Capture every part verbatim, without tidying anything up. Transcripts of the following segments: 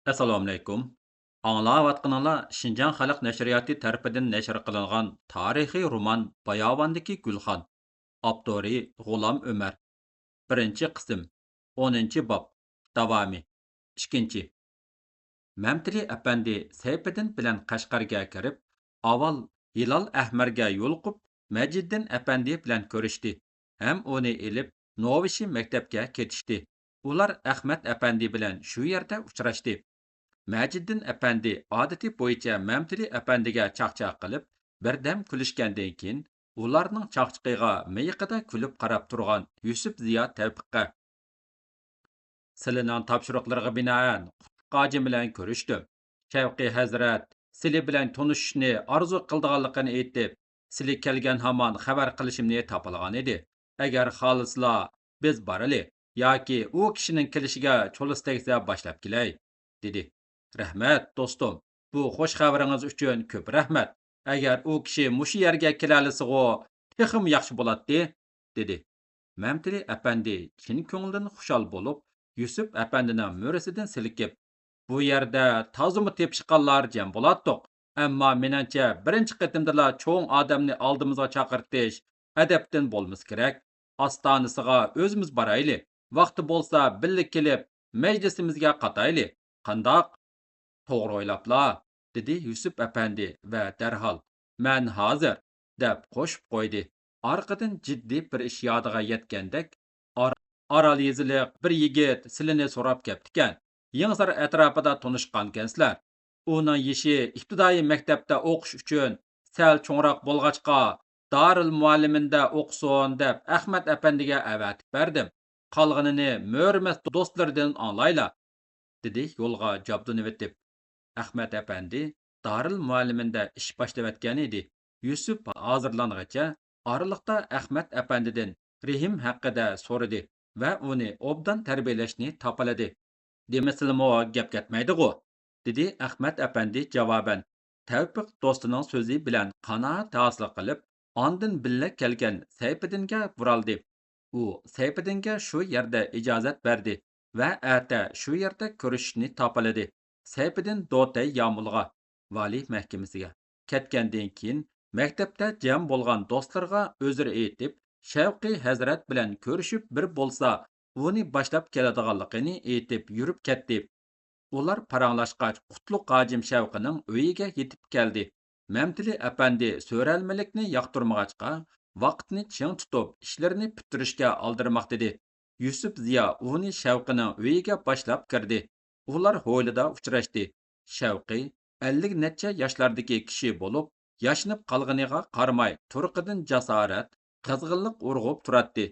ئەسسالامۇئەلەيكۇم. ئاڭلاۋاتقىنىڭلار شىنجاڭ خەلق نەشرىياتى تەرىپىدىن نەشر قىلىنغان تارىخىي رومان باياۋاندىكى گۈلخان. ئاپتورى غۇلام ئۆمەر. بىرىنچى قىسىم. ئونىنچى باب. داۋامى. ئىككىنچى. مەمتىلى ئەپەندى سەيپىدىن بىلەن قەشقەرگە كىرىپ، ئاۋۋال ھىلال ئەھمەرگە يولۇقۇپ، مەجىددىن ئەپەندى بىلەن كۆرۈشتى ھەم ئۇنى ئېلىپ، نوۋىشى مەكتەپكە كېتىشتى. ئۇلار ئەخمەت ئەپەندى بىلەن شۇ يەردە ئۇچراشتى. مەجىددىن ئەپەندى ئادىتى بويىچە مەمتىلى ئەپەندىگە چاقچاق قىلىپ، بىردەم كۈلۈشكەندىن كېيىن، ئۇلارنىڭ چاقچىقىغا مىيىقىدا كۈلۈپ قاراپ تۇرغان يۈسۈپ زىيا تەۋپىققە، سىلىنىڭ تاپشۇرۇقلىرىغا بىنائەن، قۇتلۇق ھاجىم بىلەن كۆرۈشتۈم. شەۋقى ھەزرەت سىلى بىلەن تونۇشۇشنى ئارزۇ قىلىدىغانلىقىنى ئېيتىپ، سىلى كەلگەن ھامان خەۋەر قىلىشىمنى تاپىلىغان ئىدى. ئەگەر خالىسىلا، بىز بارىلى ياكى ئۇ كىشىنىڭ كېلىشىگە چولىسى تەگسە باشلاپ كېلەي، دېدى. رەھمەت، دوستۇم، بۇ خۇش خەۋىرىڭىز ئۈچۈن كۆپ رەھمەت. ئەگەر ئۇ كىشى مۇشۇ يەرگە كېلەلىسىغۇ، تېخىمۇ ياخشى بولاتتى، دېدى. مەمتىلى ئەپەندى چىن كۆڭلىدىن خۇشال بولۇپ، يۈسۈپ ئەپەندىنىڭ مۈرىسىدىن سىلكىپ، بۇ يەردە تازىمۇ تېپىشقانلار جەم بولاتتۇق. ئەمما مېنىڭچە، بىرىنچى قېتىمدىلا چوڭ ئادەمنى ئالدىمىزغا چاقىرتىش ئەدەپتىن بولمىسا كېرەك. ئاستانىسىغا ئۆزىمىز بارايلى. ۋاقتى بولسا، بىللە كېلىپ، مەجلىسىمىزگە قاتايلى. قانداق؟ توغرا ئويلاپلا، دېدى يۈسۈپ ئەپەندى ۋە دەرھال، مەن ھازىر، دەپ قوشۇپ قويدى. ئارقىدىن جىددىي بىر ئىش يادىغا يەتكەندەك، ئار-، ئارال يېزىلىق بىر يىگىت سىلىنى سوراپ كەپتىكەن. يېڭىسار ئەتراپىدا تونۇشقانكەنسىلەر. ئۇنىڭ يېشى ئىپتىدائىي مەكتەپتە ئوقۇش ئۈچۈن سەل چوڭراق بولغاچقا، دارىل مۇئەللىمىنىدە ئوقۇسۇن دەپ ئەخمەت ئەپەندىگە ئەۋەتىپ بەردىم. قالغىنىنى مۆرىمەس دوستلىرىدىن ئاڭلايلا، دېدى يولغا جابدۇنۇۋېتىپ. ئەخمەت ئەپەندى دارىل مۇئەللىمىنىدە ئىش باشلىۋەتكەن ئىدى. يۈسۈپ ھازىرلانغىچە ئارىلىقتا ئەخمەت ئەپەندىدىن رېھىم ھەققىدە سورىدى ۋە ئۇنى ئوبدان تەربىيەلەشنى تاپىلىدى. دېمىسىلىمۇ گەپ كەتمەيدىغۇ، دېدى ئەخمەت ئەپەندى جاۋابەن. تەۋپىق دوستىنىڭ سۆزى بىلەن قانائەت ھاسىل قىلىپ، ئاندىن بىللە كەلگەن سەيپىدىنگە بۇرالدى. ئۇ سەيپىدىنگە شۇ يەردە ئىجازەت بەردى ۋە ئەتە شۇ يەردە كۆرۈشۈشنى تاپىلىدى. سەيپىدىن دوتەي يامۇلغا، ۋالىي مەھكىمىسىگە كەتكەندىن كېيىن، مەكتەپتە جەم بولغان دوستلىرىغا ئۆزرە ئېيتىپ، شەۋقى ھەزرەت بىلەن كۆرۈشۈپ بىر بولسا، ئۇنى باشلاپ كېلىدىغانلىقىنى ئېيتىپ يۈرۈپ كەتتى. ئۇلار پاراڭلاشقاچ، قۇتلۇق ھاجىم شەۋقىنىڭ ئۆيىگە يېتىپ كەلدى. مەمتىلى ئەپەندى سۆرەلمىلىكنى ياقتۇرمىغاچقا، ۋاقىتنى چىڭ تۇتۇپ، ئىشلىرىنى پۈتتۈرۈشكە ئالدىرىماق، دېدى. يۈسۈپ زىيا ئۇنى شەۋقىنىڭ ئۆيىگە باشلاپ كىردى. ئۇلار ھويلىدا ئۇچراشتى. شەۋقى ئەللىك نەچچە ياشلاردىكى كىشى بولۇپ، ياشىنىپ قالغىنىغا قارىماي، تۇرقىدىن جاسارەت، قىزغىنلىق ئۇرغۇپ تۇراتتى.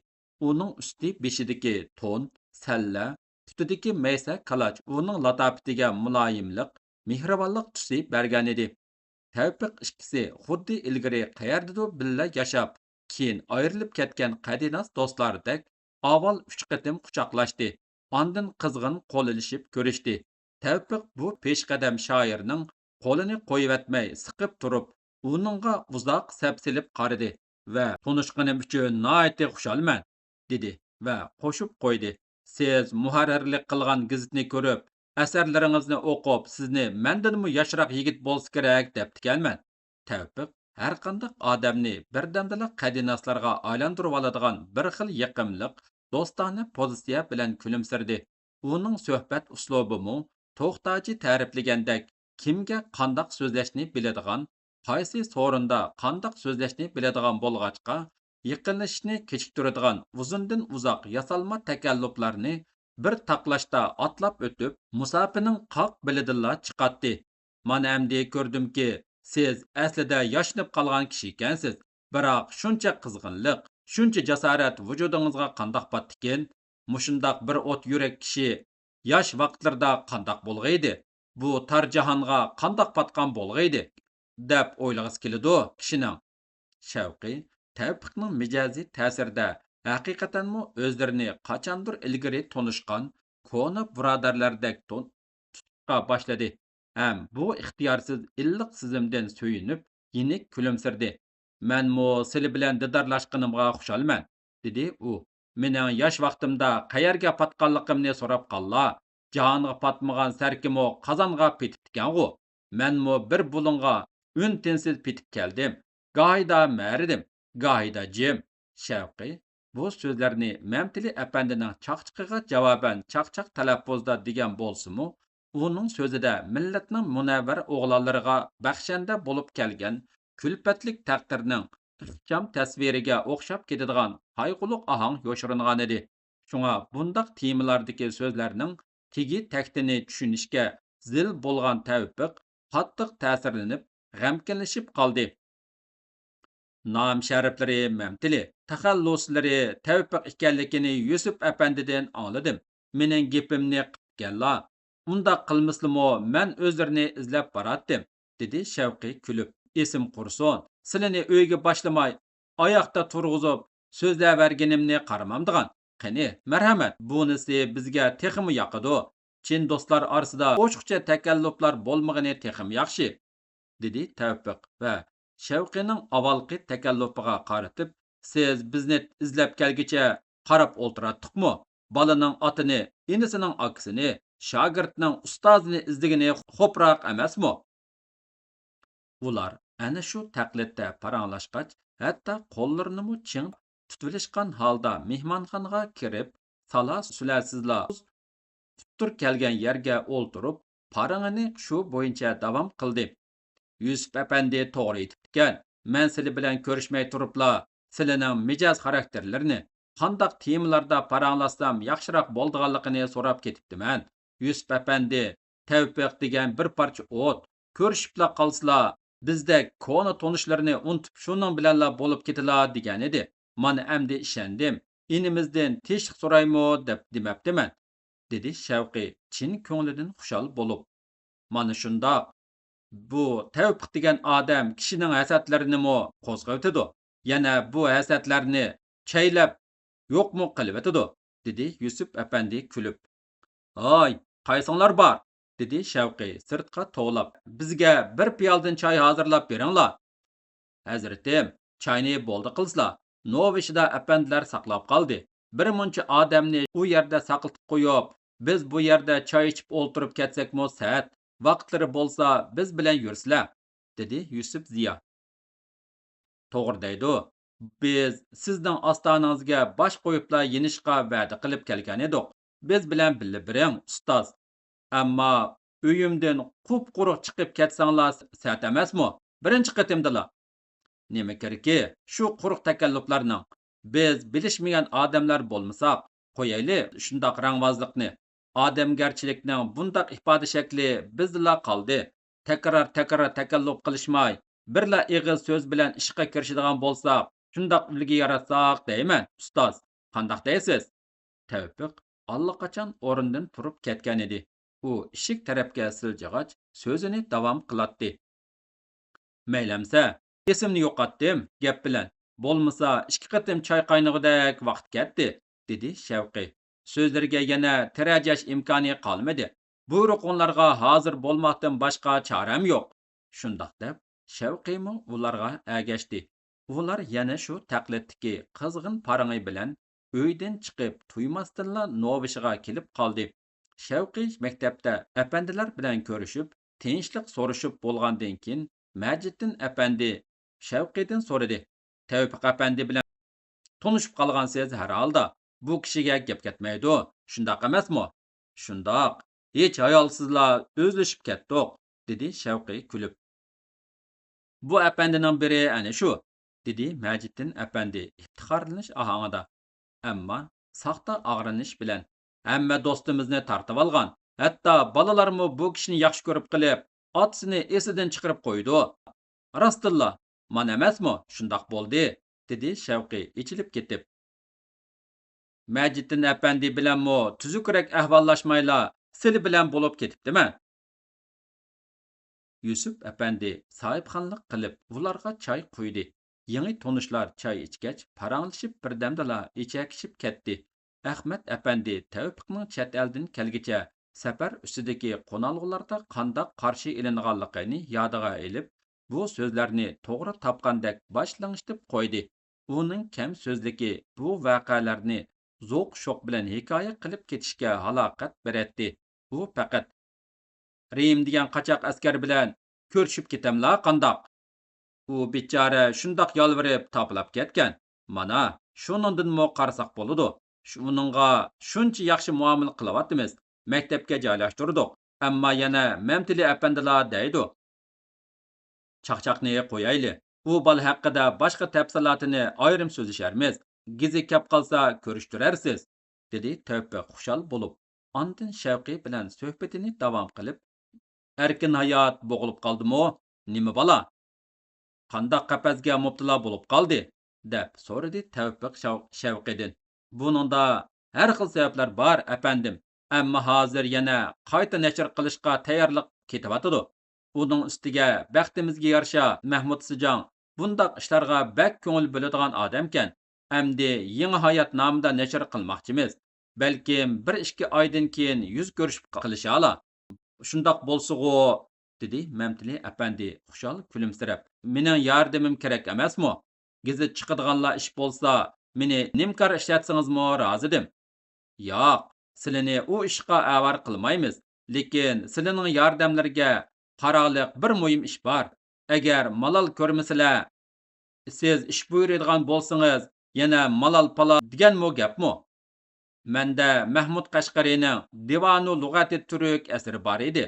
ئۇنىڭ ئۈستى بېشىدىكى تون، سەللە، پۇتىدىكى مەيسە كالاچ ئۇنىڭ لاتاپىتىگە مۇلايىملىق، مېھرىبانلىق تۈسى بەرگەنىدى. تەۋپىق ئىككىسى خۇددى ئىلگىرى قەيەردىدۇر بىللە ياشاپ، كېيىن ئايرىلىپ كەتكەن قەدىناس دوستلاردەك ئاۋۋال ئۈچ قېتىم قۇچاقلاشتى، ئاندىن قىزغىن قول ئېلىشىپ كۆرۈشتى. تەۋپىق بۇ پېشقەدەم شائىرنىڭ قولىنى قويۇۋەتمەي سىقىپ تۇرۇپ، ئۇنىڭغا ئۇزاق سەپسېلىپ قارىدى ۋە، تونۇشقىنىم ئۈچۈن ناھايىتى خۇشالمەن، دېدى ۋە قوشۇپ قويدى، سىز مۇھەررىرلىك قىلغان گېزىتنى كۆرۈپ، ئەسەرلىرىڭىزنى ئوقۇپ، سىزنى مەندىنمۇ ياشراق يىگىت بولسا كېرەك دەپتىكەنمەن. تەۋپىق ھەرقانداق ئادەمنى بىردەمدىلا قەدىناسلارغا ئايلاندۇرۇۋالىدىغان بىر خىل يېقىملىق، دوستانە پوزىتسىيە بىلەن كۈلۈمسىرىدى. ئۇنىڭ سۆھبەت ئۇسلۇبىمۇ توختاجى تەرىپلىگەندەك، كىمگە قانداق سۆزلەشنى بىلىدىغان، قايسى سورۇندا قانداق سۆزلەشنى بىلىدىغان بولغاچقا، يېقىنلىشىشنى كېچىكتۈرىدىغان ئۇزۇندىن ئۇزاق ياسالما تەكەللۇپلارنى بىر تاقلاشتا ئاتلاپ ئۆتۈپ، مۇساپىنىڭ قاق بېلىدىنلا چىقاتتى. مانا ئەمدى كۆردۈمكى، سىز ئەسلىدە ياشىنىپ قالغان كىشى ئىكەنسىز. بىراق شۇنچە قىزغىنلىق، شۇنچە جاسارەت ۋۇجۇدىڭىزغا قانداق پاتتىكىن؟ مۇشۇنداق بىر ئوت يۈرەك كىشى ياش ۋاقىتلىرىدا قانداق بولغىيدى؟ بۇ تار جاھانغا قانداق پاتقان بولغىيدى؟ دەپ ئويلىغۇسى كېلىدۇ كىشىنىڭ. شەۋقى تەۋپىقنىڭ مىجەزى تەسىرىدە ھەقىقەتەنمۇ ئۆزلىرىنى قاچاندۇر ئىلگىرى تونۇشقان كونا بۇرادەرلەردەك تون-، تۇتۇشقا باشلىدى ھەم بۇ ئىختىيارسىز ئىللىق سېزىمدىن سۆيۈنۈپ، يېنىك كۈلۈمسىرىدى. مەنمۇ سىلى بىلەن دىدارلاشقىنىمغا خۇشالمەن، دېدى ئۇ. مېنىڭ ياش ۋاقتىمدا قەيەرگە پاتقانلىقىمنى سوراپ قاللا. جاھانغا پاتمىغان سەركىمۇ قازانغا پېتىپتىكەنغۇ. مەنمۇ بىر بۇلۇڭغا ئۈن-تىنسىز پېتىپ كەلدىم. گاھىدا مەرىدىم، گاھىدا جىم. شەۋقى بۇ سۆزلەرنى مەمتىلى ئەپەندىنىڭ چاقچىقىغا جاۋابەن چاقچاق تەلەپپۇزدا دېگەن بولسىمۇ، ئۇنىڭ سۆزىدە مىللەتنىڭ مۇنەۋۋەر ئوغلانلىرىغا بەخشەندە بولۇپ كەلگەن كۈلپەتلىك تەقدىرنىڭ ئىخچام تەسۋىرىگە ئوخشاپ كېتىدىغان قايغۇلۇق ئاھاڭ يوشۇرۇنغانىدى. شۇڭا بۇنداق تېمىلاردىكى سۆزلەرنىڭ تېگى تەكتىنى چۈشىنىشكە زىل بولغان تەۋپىق قاتتىق تەسىرلىنىپ، غەمكىنلىشىپ قالدى. نام شەرىپلىرى مەمتىلى، تەخەللۇسلىرى تەۋپىق ئىكەنلىكىنى يۈسۈپ ئەپەندىدىن ئاڭلىدىم. مېنىڭ گېپىمنى قىپتىكەنلا. ئۇنداق قىلمىسىلىمۇ مەن ئۆزلىرىنى ئىزلەپ باراتتىم، دېدى شەۋقى كۈلۈپ. ئېسىم قۇرسۇن، سىلىنى ئۆيگە باشلىماي، ئاياقتا تۇرغۇزۇپ سۆزلەۋەرگىنىمنى قارىمامدىغان. قېنى، مەرھەمەت، بۇنىسى بىزگە تېخىمۇ ياقىدۇ. چىن دوستلار ئارىسىدا ئوشۇقچە تەكەللۇپلار بولمىغىنى تېخىمۇ ياخشى، دېدى تەۋپىق ۋە شەۋقىنىڭ ئاۋۋالقى تەكەللۇپىغا قارىتىپ، سىز بىزنى ئىزلەپ كەلگۈچە قاراپ ئولتۇراتتۇقمۇ؟ بالىنىڭ ئاتىنى، ئىنىسىنىڭ ئاكىسىنى، شاگىرتنىڭ ئۇستازىنى ئىزدىگىنى خوپراق ئەمەسمۇ؟ ئۇلار ئەنە شۇ تەقلىدتە پاراڭلاشقاچ، ھەتتا قوللىرىنىمۇ چىڭ تۇتۇۋېلىشقان ھالدا مېھمانخانىغا كىرىپ، سالا-سۈلەسىزلا ئۇتتۇر كەلگەن يەرگە ئولتۇرۇپ، پارىڭىنى شۇ بويىچە داۋام قىلدى. يۈسۈپ ئەپەندى توغرا ئېيتىپتىكەن. مەن سىلى بىلەن كۆرۈشمەي تۇرۇپلا، سىلىنىڭ مىجەز خاراكتېرلىرىنى، قانداق تېمىلاردا پاراڭلاشسام ياخشىراق بولىدىغانلىقىنى سوراپ كېتىپتىمەن. يۈسۈپ ئەپەندى، تەۋپىق دېگەن بىر پارچە ئوت، كۆرۈشۈپلا قالسىلا، بىزدەك كونا تونۇشلىرىنى ئۇنتۇپ، شۇنىڭ بىلەنلا بولۇپ كېتىلا دېگەنىدى. مانا ئەمدى ئىشەندىم. ئىنىمىزدىن تىنچلىق سورايمۇ دەپ دېمەپتىمەن، دېدى شەۋقى چىن كۆڭلىدىن خۇشال بولۇپ. مانا شۇنداق. بۇ تەۋپىق دېگەن ئادەم كىشىنىڭ ھەسەتلىرىنىمۇ قوزغىۋېتىدۇ. يەنە بۇ ھەسەتلەرنى چەيلەپ يوقمۇ قىلىۋېتىدۇ، دېدى يۈسۈپ ئەپەندى كۈلۈپ. ھاي، قايسىڭلار بار؟ دېدى شەۋقى سىرتقا توۋلاپ. بىزگە بىر پىيالىدىن چاي ھازىرلاپ بېرىڭلار. ھەزرىتىم، چاينى بولدى قىلسىلا، نوۋىشىدا ئەپەندىلەر ساقلاپ قالدى. بىر مۇنچە ئادەمنى ئۇ يەردە ساقلىتىپ قويۇپ، بىز بۇ يەردە چاي ئىچىپ ئولتۇرۇپ كەتسەكمۇ سەت، ۋاقىتلىرى بولسا بىز بىلەن يۈرسىلە، دېدى يۈسۈپ زىيا. توغرا دەيدۇ. بىز سىزنىڭ ئاستانىڭىزگە باش قويۇپلا يېنىشقا ۋەدە قىلىپ كەلگەن ئىدۇق. بىز بىلەن بىللە بېرىڭ، ئۇستاز. ئەمما ئۆيۈمدىن قۇپقۇرۇق چىقىپ كەتسەڭلار سەت ئەمەسمۇ؟ بىرىنچى قېتىمدىلا. نېمە كېرىكى شۇ قۇرۇق تەكەللۇپلارنىڭ؟ بىز بىلىشمىگەن ئادەملەر بولمىساق، قويايلى شۇنداق رەڭۋازلىقنى. ئادەمگەرچىلىكنىڭ بۇنداق ئىپادە شەكلى بىزدىلا قالدى. تەكرار-تەكرار تەكەللۇپ قىلىشماي، بىرلا ئېغىز سۆز بىلەن ئىشقا كىرىشىدىغان بولساق، شۇنداق ئۈلگە ياراتساق دەيمەن، ئۇستاز. قانداق دەيسىز؟ تەۋپىق ئاللىقاچان ئورنىدىن تۇرۇپ كەتكەنىدى. ئۇ ئىشىك تەرەپكە سىلجىغاچ، سۆزىنى داۋام قىلاتتى. مەيلى ئەمسە، ئېسىمنى يوقاتتىم، گەپ بىلەن. بولمىسا، ئىككى قېتىم چاي قاينىغۇدەك ۋاقىت كەتتى، دېدى شەۋقى. سۆزلىرىگە يەنە تىرەجەش ئىمكانى قالمىدى. بۇيرۇقۇڭلارغا ھازىر بولماقتىن باشقا چارەم يوق. شۇنداق دەپ، شەۋقىمۇ ئۇلارغا ئەگەشتى. ئۇلار يەنە شۇ تەقلىدتىكى قىزغىن پارىڭى بىلەن ئۆيدىن چىقىپ، تۇيماستىنلا نوۋىشىغا كېلىپ قالدى. شەۋقى مەكتەپتە ئەپەندىلەر بىلەن كۆرۈشۈپ، تىنچلىق سورىشىپ بولغاندىن كېيىن، مەجىتتىن ئەپەندى شەۋقىدىن سورىدى. تەۋپىق ئەپەندى بىلەن تونۇشۇپ قالغانسىز ھەرھالدا. بۇ كىشىگە گەپ كەتمەيدۇ، شۇنداق ئەمەسمۇ؟ شۇنداق، ھېچ ھايالسىزلا ئۆزلىشىپ كەتتۇق، دېدى شەۋقى كۈلۈپ. بۇ ئەپەندىنىڭ بىرى ئەنە شۇ، دېدى مەجىتتىن ئەپەندى ئىپتىخارلىنىش ئاھاڭىدا، ئەمما ساختا ئاغرىنىش بىلەن. ھەممە دوستىمىزنى تارتىۋالغان، ھەتتا بالىلارمۇ بۇ كىشىنى ياخشى كۆرۈپ قېلىپ، ئاتىسىنى ئېسىدىن چىقىرىپ قويىدۇ. راستتىنلا، مانا ئەمەسمۇ شۇنداق بولدى، دېدى شەۋقى ئېچىلىپ كېتىپ. مەجىتتىن ئەپەندى بىلەنمۇ تۈزۈكرەك ئەھۋاللاشمايلا، سىلى بىلەن بولۇپ كېتىپتىمەن. يۈسۈپ ئەپەندى ساھىبخانلىق قىلىپ، ئۇلارغا چاي قۇيدى. يېڭى تونۇشلار چاي ئىچكەچ، پاراڭلىشىپ بىردەمدىلا ئېچەكىشىپ كەتتى. ئەخمەت ئەپەندى تەۋپىقنىڭ چەت ئەلدىن كەلگىچە سەپەر ئۈستىدىكى قونالغۇلاردا قانداق قارشى ئېلىنغانلىقىنى يادىغا ئېلىپ، بۇ سۆزلەرنى توغرا تاپقاندەك باش لىڭشىتىپ قويدى. ئۇنىڭ كەم سۆزلۈكى بۇ ۋەقەلەرنى زوق-شوق بىلەن ھېكايە قىلىپ كېتىشكە ھالاقەت بېرەتتى. ئۇ پەقەت رىم دېگەن قاچاق ئەسكەر بىلەن كۆرۈشۈپ كېتەملا قانداق؟ ئۇ بىچارە شۇنداق يالۋۇرۇپ تاپىلاپ كەتكەن. مانا، شۇنىڭدىنمۇ قارىساق بولىدۇ. شۇ-، ئۇنىڭغا شۇنچە ياخشى مۇئامىلە قىلىۋاتىمىز. مەكتەپكە جايلاشتۇردۇق. ئەمما يەنە مەمتىلى ئەپەندىلا دەيدۇ. چاقچاقنى قويايلى. ئۇ بالا ھەققىدە باشقا تەپسىلاتىنى ئايرىم سۆزلىشەرمىز. گېزى كەپ قالسا كۆرۈشتۈرەرسىز، دېدى تەۋپىق خۇشال بولۇپ. ئاندىن شەۋقى بىلەن سۆھبىتىنى داۋام قىلىپ، ئەركىن ھايات بوغۇلۇپ قالدىمۇ؟ نېمە بالا؟ قانداق قەپەسكە مۇپتىلا بولۇپ قالدى؟ دەپ سورىدى تەۋپىق شەۋ-، شەۋقىدىن. بۇنىڭدا ھەر خىل سەۋەبلەر بار، ئەپەندىم. ئەمما ھازىر يەنە قايتا نەشر قىلىشقا تەييارلىق كېتىۋاتىدۇ. ئۇنىڭ ئۈستىگە بەختىمىزگە يارىشا مەھمۇد سىجاڭ بۇنداق ئىشلارغا بەك كۆڭۈل بۆلىدىغان ئادەمكەن. ئەمدى يېڭى ھايات نامىدا نەشر قىلماقچىمىز. بەلكىم بىر ئىككى ئايدىن كېيىن يۈز كۆرۈشۈپ قېلىشالا. شۇنداق بولسىغۇ، دېدى مەمتىلى ئەپەندى خۇشال كۈلۈمسىرەپ. مېنىڭ ياردىمىم كېرەك ئەمەسمۇ؟ گېزىت چىقىدىغانلا ئىش بولسا، مېنى نېمىكار ئىشلەتسىڭىزمۇ رازىدىم. ياق، سىلىنى ئۇ ئىشقا ئاۋارە قىلمايمىز. لېكىن سىلىنىڭ ياردەملىرىگە قاراغلىق بىر مۇھىم ئىش بار. ئەگەر مالال كۆرمىسىلە، سىز ئىش بۇيرۇيدىغان بولسىڭىز، يەنە مالال پالال دېگەنمۇ گەپمۇ؟ مەندە مەھمۇد قەشقەرىنىڭ دىۋانۇ لۇغەتى تۈرك ئەسىرى بار ئىدى.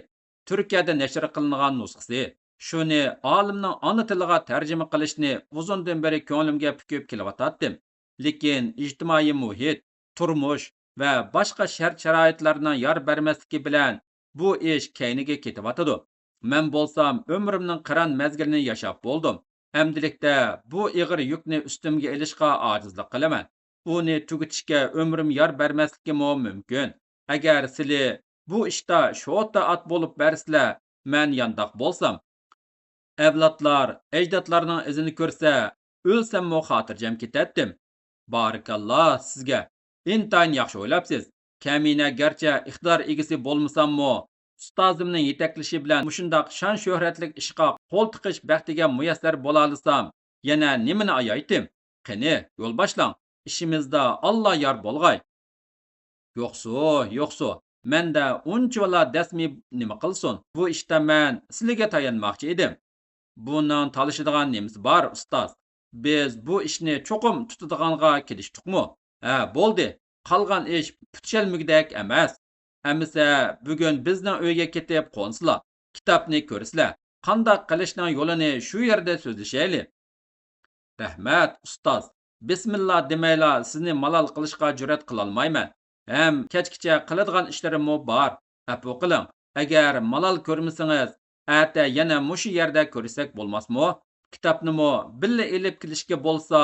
تۈركىيەدە نەشر قىلىنغان نۇسخىسى. شۇنى ئالىمنىڭ ئانا تىلىغا تەرجىمە قىلىشنى ئۇزۇندىن بېرى كۆڭلۈمگە پۈكۈپ كېلىۋاتاتتىم. لېكىن ئىجتىمائىي مۇھىت، تۇرمۇش ۋە باشقا شەرت-شارائىتلارنىڭ يار بەرمەسلىكى بىلەن بۇ ئىش كەينىگە كېتىۋاتىدۇ. مەن بولسام ئۆمرۈمنىڭ قىران مەزگىلىنى ياشاپ بولدۇم. ئەمدىلىكتە بۇ ئېغىر يۈكنى ئۈستۈمگە ئېلىشقا ئاجىزلىق قىلىمەن. ئۇنى تۈگىتىشكە ئۆمرۈم يار بەرمەسلىكىمۇ مۇمكىن. ئەگەر سىلى بۇ ئىشتا شوتا ئات بولۇپ بەرسىلە، مەن يانداق بولسام. ئەۋلادلار ئەجدادلارنىڭ ئىزىنى كۆرسە، ئۆلسەممۇ خاتىرجەم كېتەتتىم. بارىكاللا سىزگە. ئىنتايىن ياخشى ئويلاپسىز. كەمىنە گەرچە ئىقتىدار ئىگىسى بولمىساممۇ، ئۇستازىمنىڭ يېتەكلىشى بىلەن مۇشۇنداق شان-شۆھرەتلىك ئىشقا قول تىقىش بەختىگە مۇيەسسەر بولالىسام، يەنە نېمىنى ئايايتتىم؟ قېنى، يول باشلاڭ. ئىشىمىزدا ئاللا يار بولغاي. يوقسۇ، يوقسۇ، مەندە ئۇنچىۋالا دەسمى نېمە قىلسۇن؟ بۇ ئىشتا مەن سىلىگە تايانماقچى ئىدىم. بۇنىڭ تالىشىدىغان نېمىسى بار، ئۇستاز؟ بىز بۇ ئىشنى چوقۇم تۇتىدىغانغا كېلىشتۇقمۇ؟ ھە، بولدى. قالغان ئىش پۈتۈشەلمىگۈدەك ئەمەس. ئەمىسە، بۈگۈن بىزنىڭ ئۆيگە كېتىپ قونسىلا، كىتابنى كۆرسىلە، قانداق قىلىشنىڭ يولىنى شۇ يەردە سۆزلىشەيلى. رەھمەت، ئۇستاز. بىسمىللا دېمەيلا سىزنى مالال قىلىشقا جۈرئەت قىلالمايمەن. ھەم كەچكىچە قىلىدىغان ئىشلىرىممۇ بار. ئەپۇ قىلىڭ. ئەگەر مالال كۆرمىسىڭىز، ئەتە يەنە مۇشۇ يەردە كۆرۈشسەك بولماسمۇ؟ كىتابنىمۇ بىللە ئېلىپ كېلىشكە بولسا.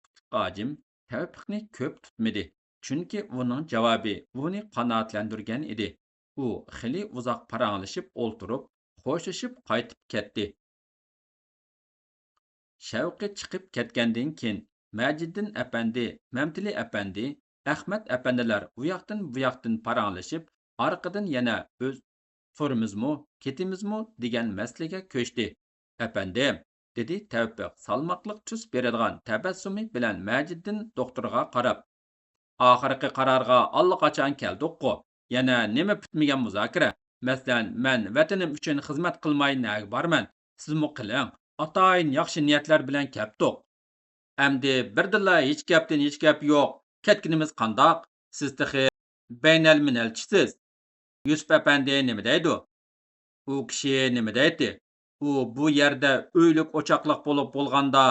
ئۇتۇق ھاجىم تەۋپىقنى كۆپ تۇتمىدى، چۈنكى ئۇنىڭ جاۋابى ئۇنى قانائەتلەندۈرگەن ئىدى. ئۇ خېلى ئۇزاق پاراڭلىشىپ ئولتۇرۇپ، خوشلىشىپ قايتىپ كەتتى. شەۋقى چىقىپ كەتكەندىن كېيىن، مەجىدىدىن ئەپەندى، مەمتىلى ئەپەندى، ئەخمەت ئەپەندىلەر ئۇياقتىن بۇياقتىن پاراڭلىشىپ، ئارقىدىن يەنە ئۆز تۇرىمىزمۇ، كېتىمىزمۇ دېگەن مەسىلىگە كۆچتى. ئەپەندىم، دېدى تەۋپىق سالماقلىق تۈس بېرىدىغان تەبەسسۇمى بىلەن مەجىدىدىن دوختۇرغا قاراپ. ئاخىرقى قارارغا ئاللىقاچان كەلدۇققۇ. يەنە نېمە پۈتمىگەن مۇزاكىرە؟ مەسىلەن، مەن ۋەتىنىم ئۈچۈن خىزمەت قىلماي نەگە بارىمەن؟ سىزمۇ قىلىڭ. ئاتايىن ياخشى نىيەتلەر بىلەن كەپتۇق. ئەمدى بىردىنلا ھېچ گەپتىن ھېچ گەپ يوق. كەتكىنىمىز قانداق؟ سىز تېخى بەينەلمىنەلچىسىز. يۈسۈپ ئەپەندى نېمە دەيدۇ؟ ئۇ كىشى نېمە دەيتتى؟ ئۇ بۇ يەردە ئۆيلۈك ئوچاقلىق بولۇپ بولغاندا،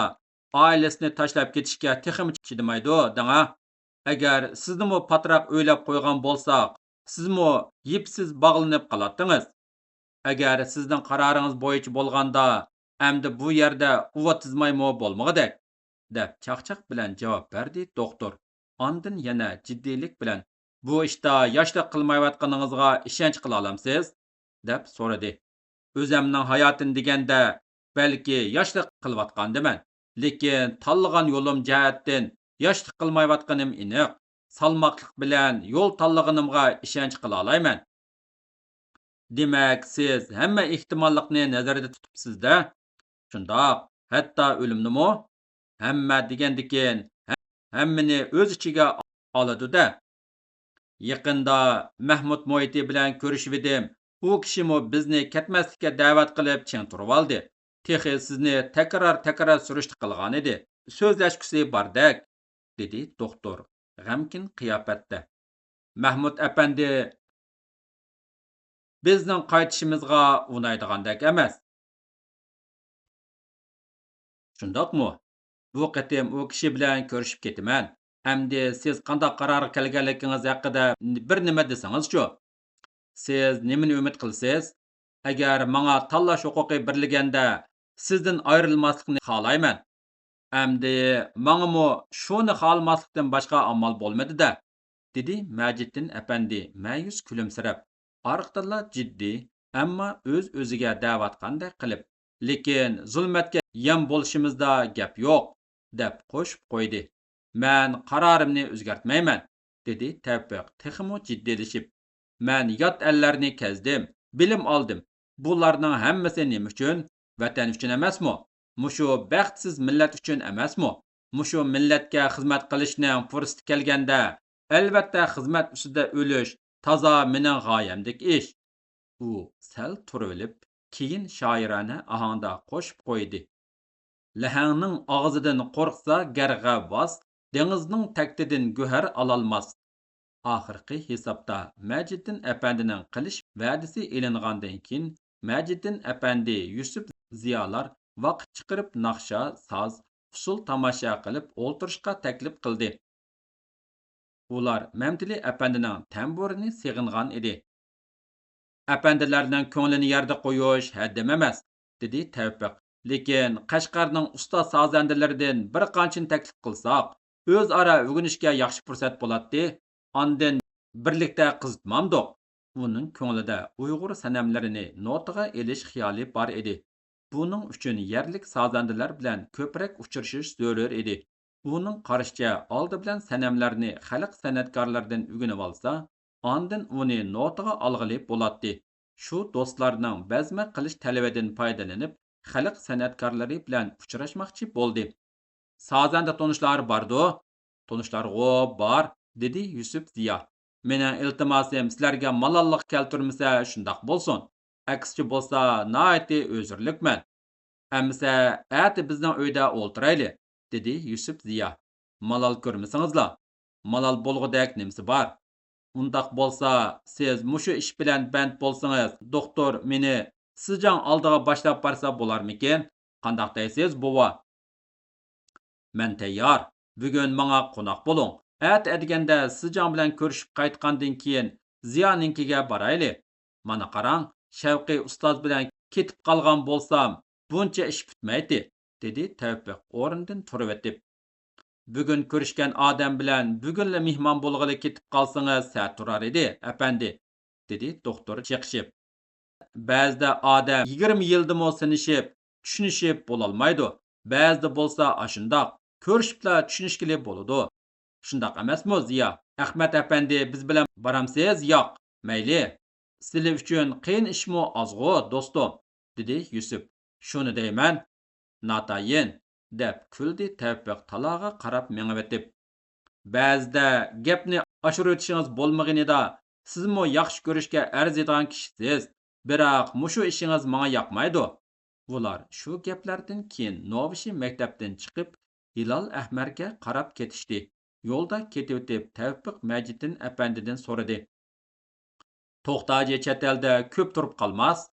ئائىلىسىنى تاشلاپ كېتىشكە تېخىمۇ چىدىمايدۇ دەڭا. ئەگەر سىزنىمۇ پاتراق ئۆيلەپ قويغان بولساق، سىزمۇ يىپسىز باغلىنىپ قالاتتىڭىز. ئەگەر سىزنىڭ قارارىڭىز بويىچە بولغاندا، ئەمدى بۇ يەردە ئۇۋا تىزمايمۇ بولمىغۇدەك، دەپ چاقچاق بىلەن جاۋاب بەردى دوختۇر. ئاندىن يەنە جىددىيلىك بىلەن، بۇ ئىشتا ياشلىق قىلمايۋاتقىنىڭىزغا ئىشەنچ قىلالامسىز؟ دەپ سورىدى. ئۆزەمنىڭ ھاياتىنى دېگەندە، بەلكى ياشلىق قىلىۋاتقاندىمەن، لېكىن تاللىغان يولۇم جەھەتتىن ياشلىق قىلمايۋاتقىنىم ئېنىق. سالماقلىق بىلەن يول تاللىغىنىمغا ئىشەنچ قىلالايمەن. دېمەك، سىز ھەممە ئېھتىماللىقنى نەزەردە تۇتۇپسىز-دە؟ شۇنداق، ھەتتا ئۆلۈمنىمۇ؟ ھەممە دېگەندىكىن، ھە-، ھەممىنى ئۆز ئىچىگە ئالىدۇ-دە. يېقىندا مەھمۇت مۇھىتى بىلەن كۆرۈشۈۋىدىم. ئۇ كىشىمۇ بىزنى كەتمەسلىككە دەۋەت قىلىپ چىڭ تۇرۇۋالدى. تېخى سىزنى تەكرار-تەكرار سۈرۈشتە قىلغان ئىدى. سۆزلەشكۈسى باردەك، دېدى دوختۇر غەمكىن قىياپەتتە. مەھمۇت ئەپەندى بىزنىڭ قايتىشىمىزغا ئۇنايدىغاندەك ئەمەس. شۇنداقمۇ؟ بۇ قېتىم ئۇ كىشى بىلەن كۆرۈشۈپ كېتىمەن. ئەمدى سىز قانداق قارارغا كەلگەنلىكىڭىز ھەققىدە بىر نېمە دېسىڭىزچۇ؟ سىز نېمىنى ئۈمىد قىلىسىز؟ ئەگەر ماڭا تاللاش ھوقۇقى بېرىلگەندە، سىزدىن ئايرىلماسلىقنى خالايمەن. ئەمدى ماڭىمۇ شۇنى خالىماسلىقتىن باشقا ئامال بولمىدى-دە، دېدى مەجىتتىن ئەپەندى مەيۈس كۈلۈمسىرەپ، ئارقىدىنلا جىددىي، ئەمما ئۆز-ئۆزىگە دەۋاتقاندەك قىلىپ، لېكىن زۇلمەتكە يەم بولۇشىمىزدا گەپ يوق، دەپ قوشۇپ قويدى. مەن قارارىمنى ئۆزگەرتمەيمەن، دېدى تەۋپىق تېخىمۇ جىددىيلىشىپ. مەن يات ئەللەرنى كەزدىم، بىلىم ئالدىم. بۇلارنىڭ ھەممىسى نېمە ئۈچۈن؟ ۋەتەن ئۈچۈن ئەمەسمۇ؟ مۇشۇ بەختسىز مىللەت ئۈچۈن ئەمەسمۇ؟ مۇشۇ مىللەتكە خىزمەت قىلىشنىڭ پۇرسىتى كەلگەندە، ئەلۋەتتە خىزمەت ئۈستىدە ئۆلۈش تازا مېنىڭ غايەمدىكى ئىش. ئۇ سەل تۇرۇۋېلىپ، كېيىن شائىرانە ئاھاڭدا قوشۇپ قويدى. لەھەڭنىڭ ئاغزىدىن قورقسا گەر غەۋۋاس، دېڭىزنىڭ تەكتىدىن گۆھەر ئالالماس. ئاخىرقى ھېسابتا مەجىددىن ئەپەندىنىڭ قىلىش ۋەدىسى ئېلىنغاندىن كېيىن، مەجىددىن ئەپەندى، يۈسۈپ زىيالار ۋاقىت چىقىرىپ ناخشا، ساز، ئۇسسۇل تاماشا قىلىپ ئولتۇرۇشقا تەكلىپ قىلدى. ئۇلار مەمتىلى ئەپەندىنىڭ تەمبۇرىنى سېغىنغان ئىدى. ئەپەندىلەرنىڭ كۆڭلىنى يەردە قويۇش ھەددىم ئەمەس، دېدى تەۋپىق. لېكىن قەشقەرنىڭ ئۇستا سازەندىلىرىدىن بىر قانچىنى تەكلىپ قىلساق، ئۆزئارا ئۆگىنىشكە ياخشى پۇرسەت بولاتتى. ئاندىن بىرلىكتە قىزىتمامدۇق؟ ئۇنىڭ كۆڭلىدە ئۇيغۇر سەنەملىرىنى نوتىغا ئېلىش خىيالى بار ئىدى. بۇنىڭ ئۈچۈن يەرلىك سازەندىلەر بىلەن كۆپرەك ئۇچرىشىش زۆرۈر ئىدى. ئۇنىڭ قارىشىچە، ئالدى بىلەن سەنەملەرنى خەلق سەنئەتكارلىرىدىن ئۆگىنىۋالسا، ئاندىن ئۇنى نوتىغا ئالغىلى بولاتتى. شۇ دوستلارنىڭ بەزمە قىلىش تەلىپىدىن پايدىلىنىپ، خەلق سەنئەتكارلىرى بىلەن ئۇچراشماقچى بولدى. سازەندە تونۇشلار باردۇ؟ تونۇشلارغۇ بار، دېدى يۈسۈپ زىيا. مېنىڭ ئىلتىماسىم سىلەرگە مالاللىق كەلتۈرمىسە شۇنداق بولسۇن. ئەكسىچە بولسا ناھايىتى ھۆزۈرلۈكمەن. ئەمىسە ئەتە بىزنىڭ ئۆيدە ئولتۇرايلى، دېدى يۈسۈپ زىيا. مالال كۆرمىسىڭىزلا، مالال بولغۇدەك نېمىسى بار؟ ئۇنداق بولسا، سىز مۇشۇ ئىش بىلەن بەند بولسىڭىز، دوختۇر مېنى سىجاڭ ئالدىغا باشلاپ بارسا بولارمىكىن؟ قانداق دەيسىز، بوۋا؟ مەن تەييار. بۈگۈن ماڭا قوناق بولۇڭ. ئەتە ئەتىگەندە سىجاڭ بىلەن كۆرۈشۈپ قايتقاندىن كېيىن زىيانىڭكىگە بارايلى. مانا قاراڭ، شەۋقىي ئۇستاز بىلەن كېتىپ قالغان بولسام، بۇنچە ئىش پۈتمەيتتى، دېدى تەۋپىق ئورنىدىن تۇرۇۋېتىپ. بۈگۈن كۆرۈشكەن ئادەم بىلەن بۈگۈنلا مېھمان بولغىلى كېتىپ قالسىڭىز سەت تۇرار ئىدى، ئەپەندى، دېدى دوختۇر چېقىشىپ. بەزىدە ئادەم يىگىرمە يىلدىمۇ سىنىشىپ، چۈشىنىشىپ بولالمايدۇ. بەزىدە بولسا ئاشۇنداق كۆرۈشۈپلا چۈشىنىشكىلى بولىدۇ. شۇنداق ئەمەسمۇ، زىيا؟ ئەخمەت ئەپەندى بىز بىلەن بارامسىز؟ ياق، مەيلى. سىلى ئۈچۈن قىيىن ئىشمۇ ئازغۇ، دوستۇم، دېدى يۈسۈپ. شۇنى دەيمەن، ناتايىن، دەپ كۈلدى تەۋپىق تالاغا قاراپ مېڭىۋېتىپ. بەزىدە گەپنى ئاشۇرۇۋېتىشىڭىز بولمىغىنىدا، سىزمۇ ياخشى كۆرۈشكە ئەرزىيدىغان كىشىسىز. بىراق مۇشۇ ئىشىڭىز ماڭا ياقمايدۇ. ئۇلار شۇ گەپلەردىن كېيىن نوۋىشى مەكتەپتىن چىقىپ، ھىلال ئەھمەرگە قاراپ كېتىشتى. يولدا كېتىۋېتىپ، تەۋپىق مەجىتدىن ئەپەندىدىن سورىدى. توختاجى چەت ئەلدە كۆپ تۇرۇپ قالماس؟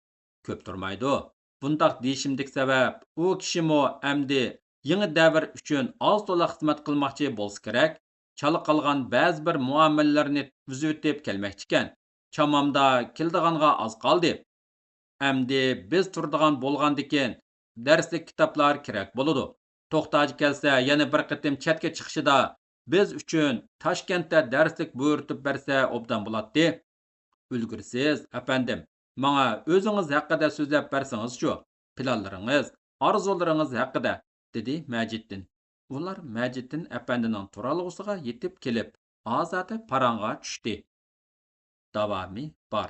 كۆپ تۇرمايدۇ. بۇنداق دېيىشىمدىكى سەۋەب، ئۇ كىشىمۇ ئەمدى يېڭى دەۋر ئۈچۈن ئاز تولا خىزمەت قىلماقچى بولسا كېرەك، چالا قالغان بەزى بىر مۇئامىلىلەرنى تۈزۈۋېتىپ كەلمەكچىكەن. چامامدا كېلىدىغانغا ئاز قالدى. ئەمدى بىز تۇرىدىغان بولغاندىكىن، دەرسلىك كىتابلار كېرەك بولىدۇ. توختاجى كەلسە، يەنە بىر قېتىم چەتكە چىقىشىدا بىز ئۈچۈن تاشكەنتتە دەرسلىك بۇيرۇتۇپ بەرسە ئوبدان بولاتتى. ئۈلگۈرىسىز، ئەپەندىم. ماڭا ئۆزىڭىز ھەققىدە سۆزلەپ بەرسىڭىزچۇ؟ پىلانلىرىڭىز، ئارزۇلىرىڭىز ھەققىدە، دېدى مەجىتدىن. ئۇلار مەجىتدىن ئەپەندىنىڭ تۇرالغۇسىغا يېتىپ كېلىپ، ئازادە پاراڭغا چۈشتى. داۋامى بار.